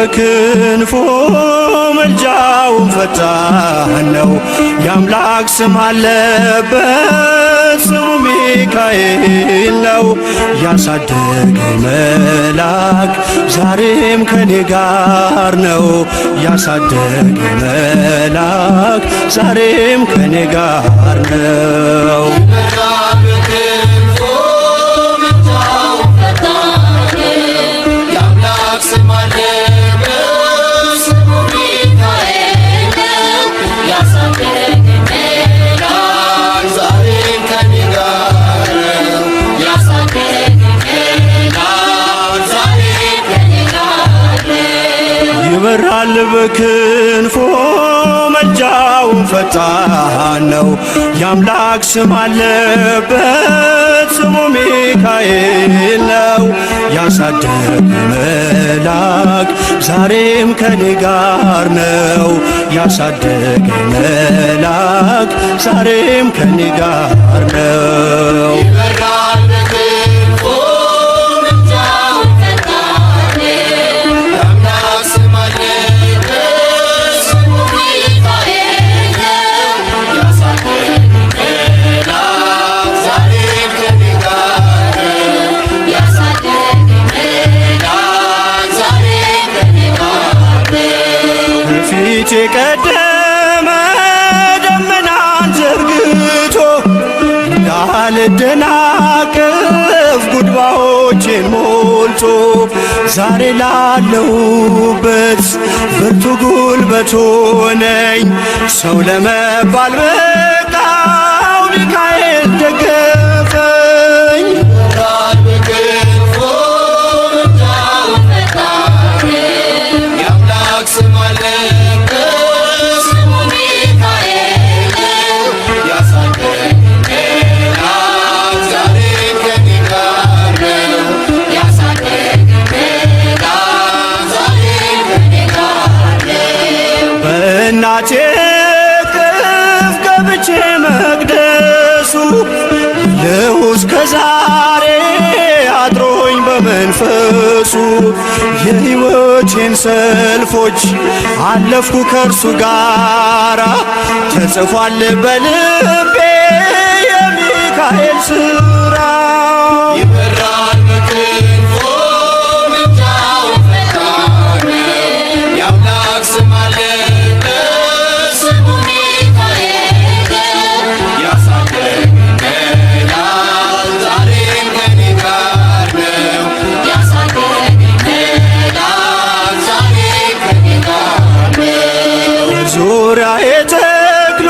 በክንፎ ምልጃውን ፈጣን ነው። የአምላክ ስም አለበት ስሙ ሚካኤል ነው። ያሳደገኝ መልአክ ዛሬም ከኔ ጋር ነው። ያሳደገኝ መልአክ ዛሬም ከኔ ጋር ነው። ይበራል በክንፉ ምልጃው ፈጣን የአምላክ ስም አለበት ስሙ ሚካኤል ነው። ያሳደገኝ መልአክ ዛሬም ከኔ ጋር ነው። ያሳደገኝ መልአክ ዛሬም ከኔ ጋር ነው። ይበራል በክንፎ መልጃውን ፈጣን ነው። የአምላክ ስም አለበት ስሙ ሚካኤል ነው። ያሳደገኝ መልአክ ዛሬም ከኔ ጋር ነው። ያሳደገኝ መልአክ ዛሬም ከኔ ጋር ነው። ይበራል በክንፉ ምልጃው ፈጣን የአምላክ ስም አለበት ስሙ ሚካኤል ነው። ያሳደገኝ መልአክ ዛሬም ከኔ ጋር ነው። ያሳደገኝ መልአክ ዛሬም ከኔ ጋር ነው። ከፊት የቀደመ ደመናን ዘርግቶ እንዳልደናቀፍ ጉድባዎቼን ሞልቶ ዛሬ ላለሁበት ብርቱ ጉልበት ሆነኝ። ሰው ለመባል በቃው ሚካኤል ደገፈኝ። ይበራል በክንፉ ምልጃው ፈጣን የአምላክ ስም አለበት ስሙ ሚካኤል ነው። ያሳደገኝ መልአክ ዛሬም ከኔ ጋር ነው። ያሳደገኝ መልአክ ዛሬም ከኔ ጋር ነው። በእናቴ እቅፍ ገብቼ መቅደሱ ልዑዝ ከዛሬ አድሮኝ በመንፈሱ የሕይወቴን ሰልፎች አለፍኩ ከእርሱ ጋራ ተጽፏል በልቤ የሚካኤል ሥራ። ይበራል በክንፉ ምልጃው ፈጣን የአምላክ ስም አለበት ስሙ ሚካኤል ነው። ያሳደገኝ መልአክ ዛሬም ከኔ ጋር ነው። ያሳደገኝ መልአክ ዛሬም ከኔ ጋር ነው። ዙሪያዬ ተክሎ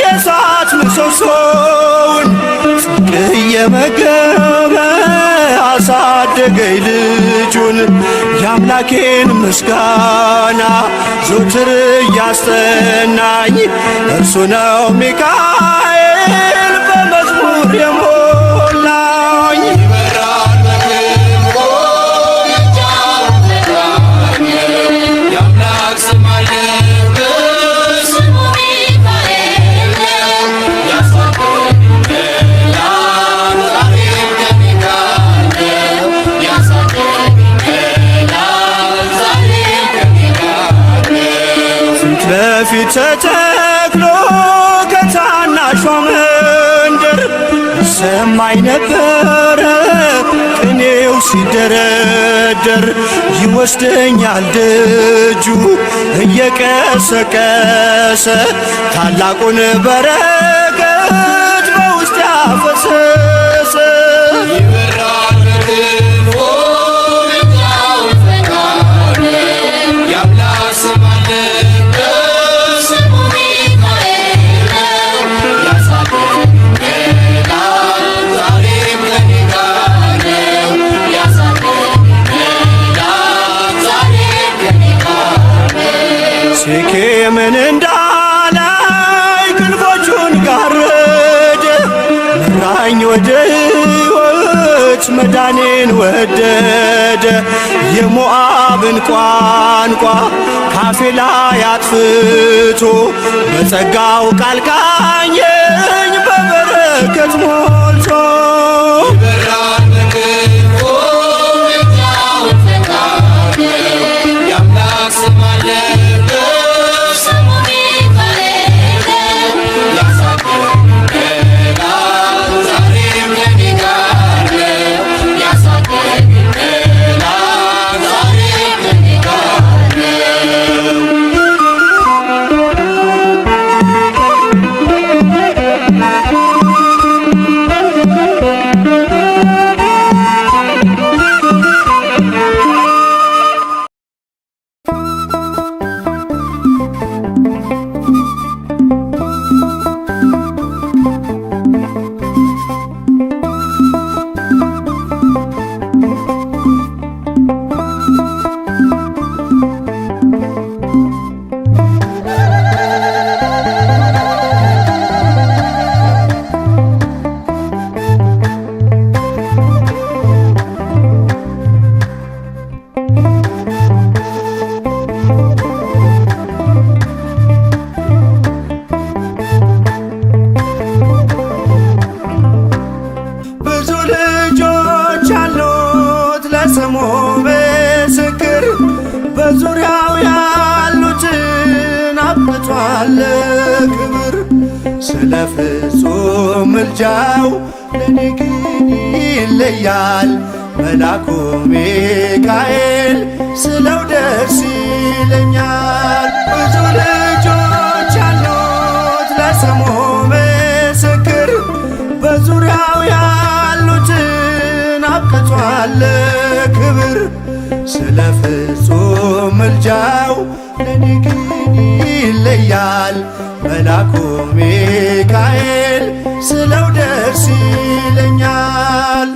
የእሳት ምሰሶውን ጽድቅ እየመገበ አሳደገኝ ልጁን። የአምላኬን ምስጋና ዘወትር እያስጠናኝ እርሱ ነው ሚካኤል በመዝሙር የሞላኝ። ይበራል በክንፉ ምልጃው ፈጣን የአምላክ ስም አለበት ስሙ ሚካኤል ነው። ያሳደገኝ መልአክ ዛሬም ከኔ ጋር ነው። ያሳደገኝ መልአክ ዛሬም ከኔ ጋር ነው። ፊት ለፊት ተተክሎ ከታናሿ መንደር ሰማይ ነበረ ቅኔው ሲደረደር ይወስደኛል ደጁ እየቀሰቀሰ ታላቁን በረከት በውስጥ ያፈሰሰ። ይበራል በክንፉ ምልጃው ፈጣን የአምላክ ስም አለበት ስሙ ሚካኤል ነው። ያሳደገኝ መልአክ ዛሬም ከኔ ጋር ነው። ያሳደገኝ መልአክ ዛሬም ከኔ ጋር ነው። ሴኬምን እንዳላይ ክንፎቹን ጋረደ መራኝ ወደ ሕይወት መዳኔን ወደደ። የሞዓብን ቋንቋ ካፌ ላይ አጥፍቶ በጸጋው ቃል ቃኘኝ በበረከት ሞልቶ። ይበራል በክንፉ ምልጃው ፈጣን ስለ ፍጹም ምልጃው ለኔ ግን ይለያል መላኩ ሚካኤል ስለው ደስ ይለኛል። ብዙ ልጆች አሉት ለስሙ ምስክር በዙሪያው ያሉትን አብቅቷል ክብር። ስለ ፍጹም ምልጃው ለኔ ግን ይለያል መላኩ ሚካኤል ስለው ደስ ይለኛል።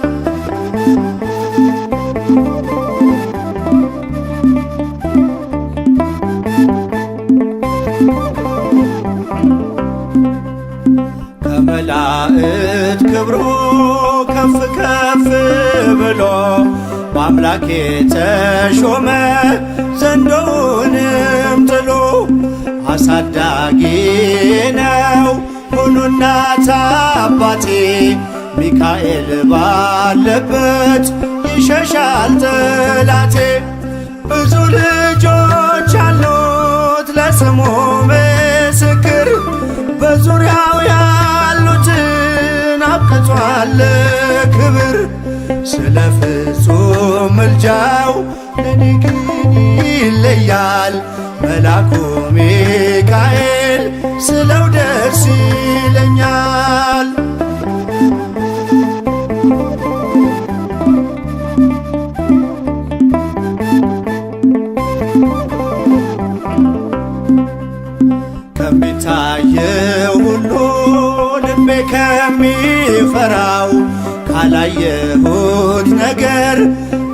ከመላእክት ክብሩ ከፍ ከፍ ብሎ በአምላክ የተሾመ ዘንዶውንም ጥሎ አሳዳጊ ነው ሆኖ እናት አባቴ ሚካኤል ባለበት ይሸሻል ጠላቴ። ብዙ ልጆች አሉት ለስሙ ምስክር በዙሪያው ያሉትን አብቅቷል ክብር። ስለ ፍጹም ምልጃው ለኔ ግን ይለያል መላኩ ሚካኤል ስለው ደስ ይለኛል። ከሚታየው ሁሉ ልቤ ከሚፈራው ካላየሁት ነገር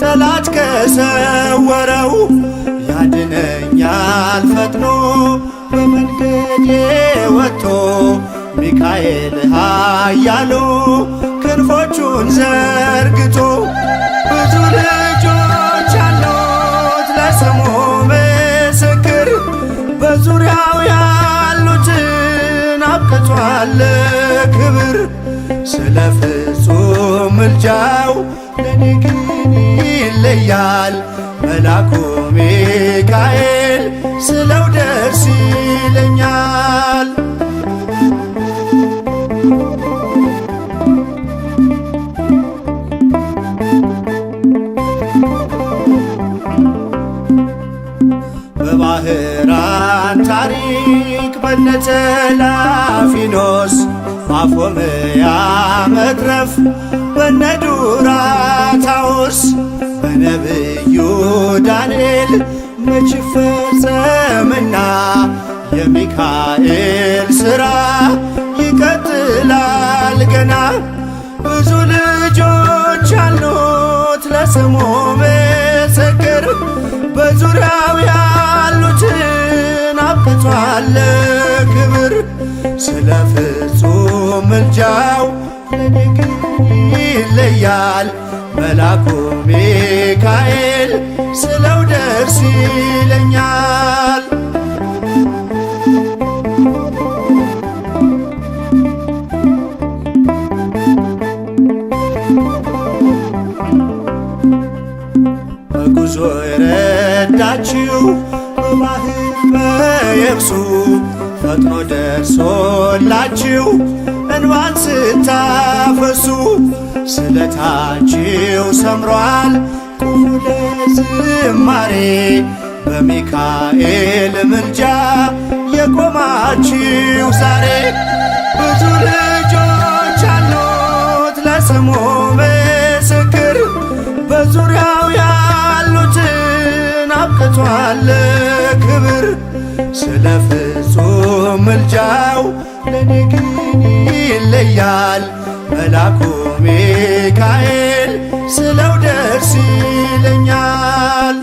ጠላት ከሰወረው ያድነኛል ፈጥኖ በመንገዴ ወጥቶ ሚካኤል ኃያሉ ክንፎቹን ዘርግቶ። ብዙ ልጆች አሉት ለስሙ ምስክር በዙሪያው ያሉትን አብቅቷል ክብር። ስለ ፍጹም ምልጃው ለኔ ግን ይለያል መላኩ ሚካኤል ስለው ደስ ይለኛል። በባህራን ታሪክ በነተላፊኖስ ባፎምያ መትረፍ በነዱራታዎስ በነብዩ ዳንኤል መች ፈጸምና የሚካኤል ሥራ ይቀጥላል ገና። ብዙ ልጆች አሉት ለስሙ ምስክር በዙሪያው ያሉትን አብቅቷል ክብር። ስለ ፍጹም ምልጃው ለኔ ግን ይለያል መላኩ ሚካኤል ስለው ደስ ይለኛል። በጉዞ የረዳችው በባህር በየብሱ ፈጥኖ ደርሶላችሁ እንባን ስታፈሱ ስለታችሁ ሰምሯል ቁሙ ለዝማሬ በሚካኤል ምልጃ የቆማችሁ ዛሬ። ብዙ ልጆች አሉት ለስሙ ምስክር በዙሪያው ያሉትን አብቅቷል ክብር። ስለ ፍጹም ምልጃው ለኔ ግን ይለያል መላኩ ሚካኤል ስለው ደስ ይለኛል።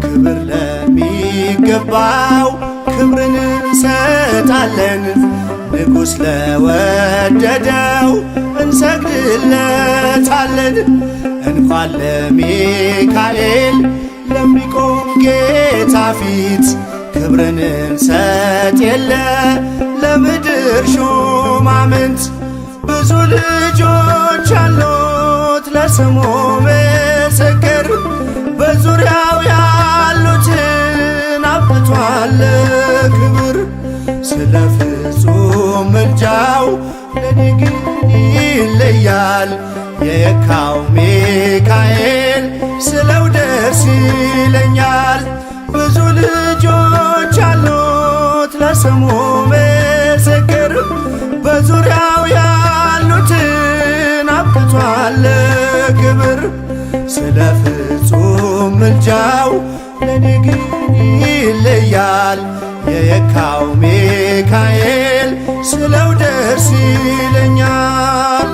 ክብር ለሚገባው ክብርን እንሰጣለን፣ ንጉሥ ለወደደው እንሰግድለታለን። እንኳን ለሚካኤል ለሚቆም ጌታ ፊት ክብርን እንሰጥ የለ ለምድር ሹማምንት። ብዙ ልጆች አሉት ለስሙ ምስክር በዙሪያው ያሉትን አብቅቷል ክብር። ስለ ፍጹም ምልጃው ለኔ ግን ይለያል የየካው ሚካኤል ስለው ደስ ይለኛል። ብዙ ልጆች አሉት ለስሙ ምስክር በዙሪያው ያሉትን አብቅቷል ክብር። ስለ ፍጹም ምልጃው ለኔ ግን ይለያል የየካው ሚካኤል ስለው ደስ ይለኛል።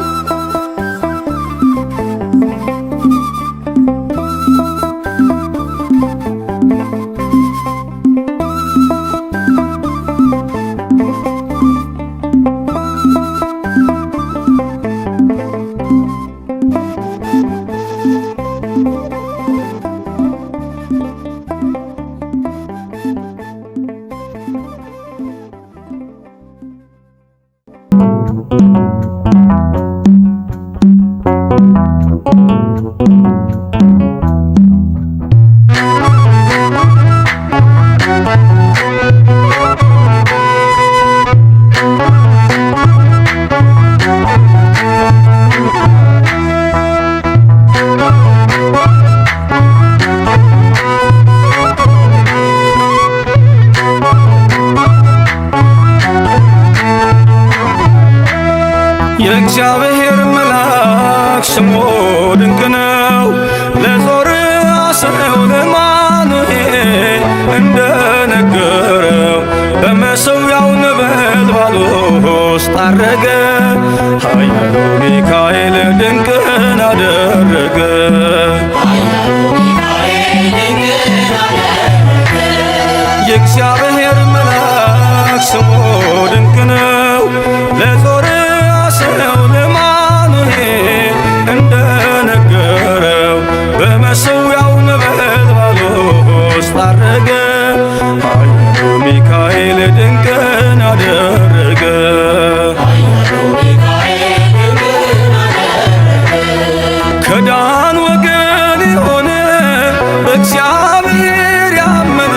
የእግዚአብሔር መልአክ ስሙ ድንቅ ነው። ለጾር ሰው ለማኑሄል እንደነገረው በመሠዊያው ነበልባል ውስጥ አረገ። ኃያሉ ሚካኤል ድንቅን አደረገ። የእግዚአብሔር መልአክ ስሙ ድንቅ ነው። ለጾር ሰው ለማኑሄል እንደነገረው በመሠዊያው ነበልባል ውስጥ አረገ። ኃያሉ ሚካኤል ድንቅን አደረገ። ከዳን ወገን የሆነ በእግዚአብሔር ያመነ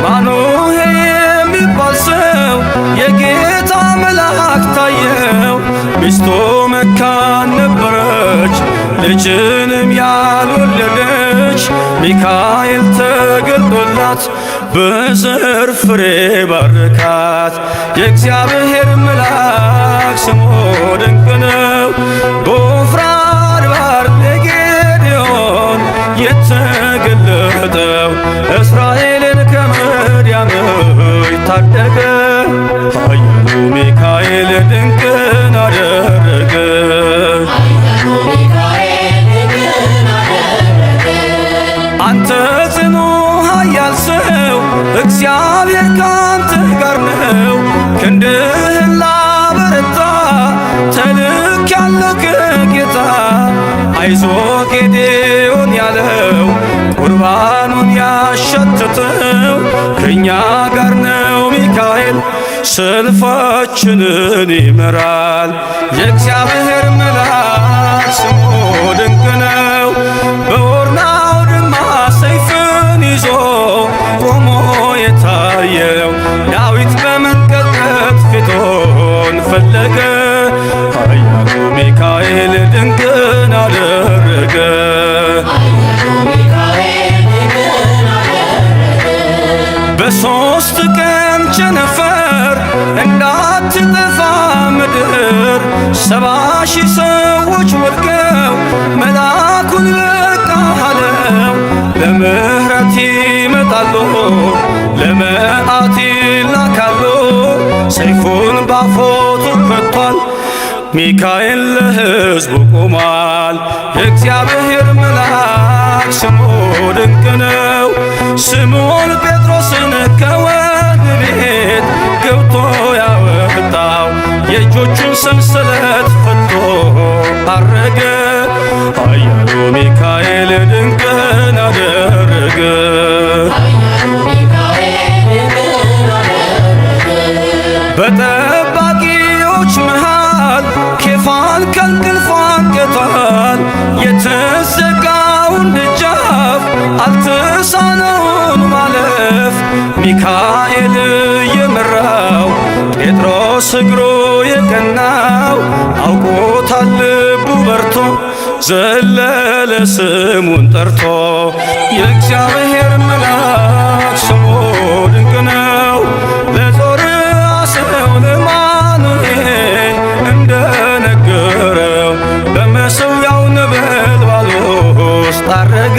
ማኑሄ የሚባል ሰው የጌታ መልአክ ታየው። ሚስቱ መካን ነበረች፣ ልጅንም ያልወለደች። ሚካኤል ተገልጦላት በዘር ፍሬ ባረካት። የእግዚአብሔር መልአክ ስሙ ድንቅ ነው። በወፍራን ባሕር ለጌዴዎን የተገለጠው እስራኤልን ከምድያም ታደገ። ኃያሉ ሚካኤል ድንቅን አደረገ። አንተ ጽኑ ኃያል ሰው እግዚአብሔር ካንተ ጋር ነው። ክንድህን ላበረታ ተልኬያለሁ ከጌታ። አይዞ ጌዴዎን ያለው ቁርባኑን ያሸተተው ከእኛ ጋር ነው ሚካኤል ሰልፋችንን ይመራል። የእግዚአብሔር መልአክ ስሙ ድንቅ ነው። በኦርና አውድማ ሰይፍን ይዞ ቆሞ የታየው ዳዊት በመንቀጥቀጥ ፊቱን ፈለገ። ኃያሉ ሚካኤል ድንቅን አደረገ። በሦስት ቀን ቸነፈር እንዳትጠፋ ምድር 70,000 ሰዎች ወድቀው መልአኩን በቃ አለው። ለምህረት ይመጣሉ ለመዓት ይላካሉ። ሰይፉን ባፎቱ ከቷል። ሚካኤል ለሕዝቡ ቆሟል። የእግዚአብሔር መልአክ ስሙ ድንቅ ነው። ስምዖን ጴጥሮስን ከወህኒ ቤት ገብቶ ያወጣው የእጆቹን ሰንሰለት ፈቶ አረገ። ኃያሉ ሚካኤል ድንቅን አደረገ። በጠባቂዎች መሃል ኬፋን ከእንቅልፉ አንቅቷል። አልተሳነውም ማለፍ። ሚካኤል የመራው ጴጥሮስ እግሩ የቀናው አውቆታል ልቡ በርቶ ዘለለ ስሙን ጠርቶ። የእግዚአብሔር መልአክ ስሙ ድንቅ ነው። ለጾር ሰው ለማኑኤል እንደነገረው በመሠዊያው ነበልባል ውስጥ አረገ።